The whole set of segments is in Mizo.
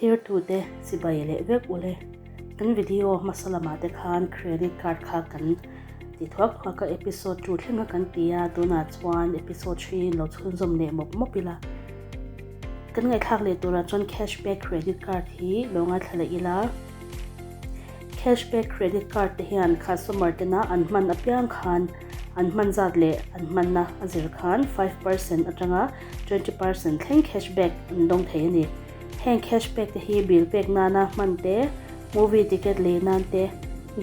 Thlirtute chibai leh vek ule. Kan video hmasa lamah te khan credit card kha kan ti thuak thuak a, episode 2 thlenga kan ti a, tunah chuan episode 3 in lo chhunzawm leh mawp mawp ila. Kan ngaihthlak leh turah chuan cashback credit card hi lo ngaithla leh ila. Cashback credit card te hian customer tena an hman apiang khan an hman zat leh an hmanna a zir khan 5% atanga 20% thleng cashback an dawng thei a ni. Heng cashback te hi bill pek nana hman te, movie ticket lei nan te,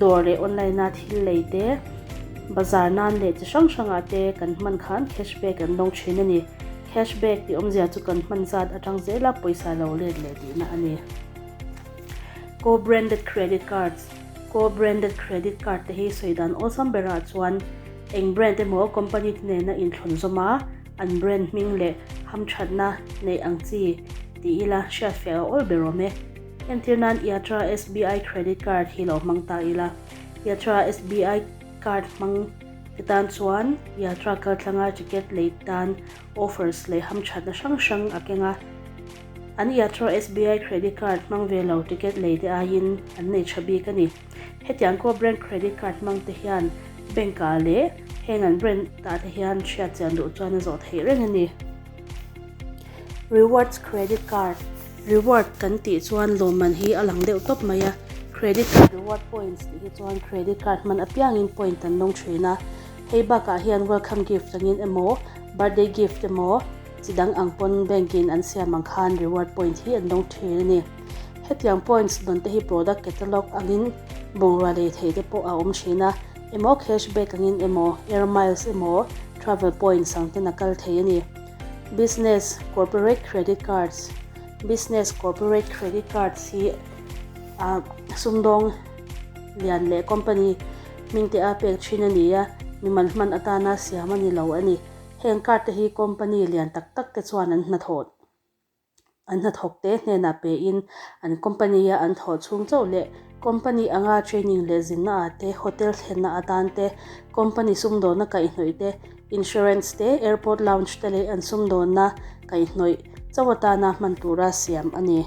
dawr leh online a thil lei te, bazar nan leh chi hrang hrangah te kan hman khan cashback an dawng thin a ni. Cashback tih awmzia chu kan hman zat atang zela pawisa lo let leh tihna a ni. Co-branded credit cards, Co-branded credit card te hi sawi dan awlsam berah chuan eng brand emaw company te nena inthlawn zawm a, an brand hming leh hamthatna neih ang chi ti ila hriatfiah a awl ber awm e. Entir nan Yatra SBI credit card hi lo hmang ta ila, Yatra SBI card hmang te tan chuan Yatra kaltlanga ticket lei tan offers leh hamthatna hrang hrang a keng a. An Yatra SBI credit card hmang ve lo ticket lei te aiin an nei tha bik a ni. Hetiang co-brand credit card hmang te hian bank ah leh heng an brand ah te hian hriat chian duh chuan a zawh theih reng a ni. Rewards credit card, Reward kan tih chuan lawmman hi a lang deuh tawp mai a, credit card reward points tih hi chuan credit card hman apiangin point an lawng thin a. Hei bakah hian welcome gift angin emaw, birthday gift emaw, Chi dang ang pawn bank in an siam ang khan reward point hi an dawng thin a ni. Hetiang points dawn te hi product catalog angin bungrua lei thei te pawh a awm thin a, emaw cash back angin emaw air miles emaw travel points ang ten a kal thei a ni. Business, Corporate Credit Cards Business, Corporate Credit Cards hi sumdawng lian leh company hming te a pek thin a ni a, mimal hman atana siam a ni lo a ni. Heng card te hi company lian tak tak te chuan an hnathawh an hnathawk te hnenah pein an company a an thawh chhung chauh leh company anga training leh zinna ah te, hotel thlenna atan te, company sumdawnna kaihhnawih te, insurance te, airport lounge te leh an sumdawnna kaihhnawih chauh atana hman tura siam a ni.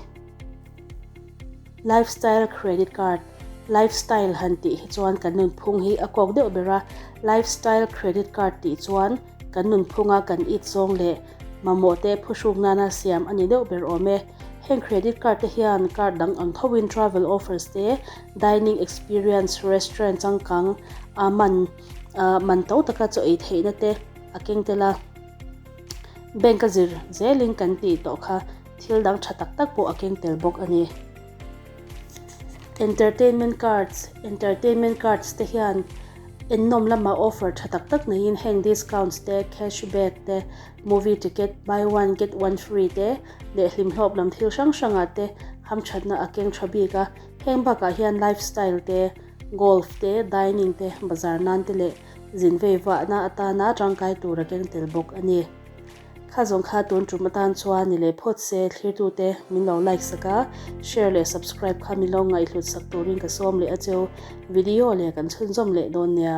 Lifestyle credit card, Lifestyle han tih hi chuan kan nunphung hi a kawk deuh ber a, Lifestyle credit card tih chuan kan nunphunga kan it zawng leh mamawh te phuhruk nana siam a ni deuh ber awm e. Heng credit card te hian card dang ang thoin travel offers te, dining experience, restaurant changkang a man man to taka chaw ei theihna te a keng tel a. Bank a zir zelin kan tih tawh kha Thil dang tha tak tak pawh a keng tel bawk a ni. Entertainment cards, Entertainment cards te hian ennawm lamah offer tha tak tak neiin heng discounts te, cash back te, movie ticket buy one get one free te leh hlimhlawp lam thil hrang hrangah te hamthatna a keng tha bik a. Heng bakah hian lifestyle te, golf te, dining te, bazar nan te leh zin vei vahna atana tangkai tur a keng tel bawk a ni. Kha zawng kha tun tum atan chuan ni leh phawt se thlirtute min lo like sak a, share leh subscribe kha min lo ngaihhlut sak turin ka sawm leh a cheu. Video leh kan chhunzawm leh dawn nia.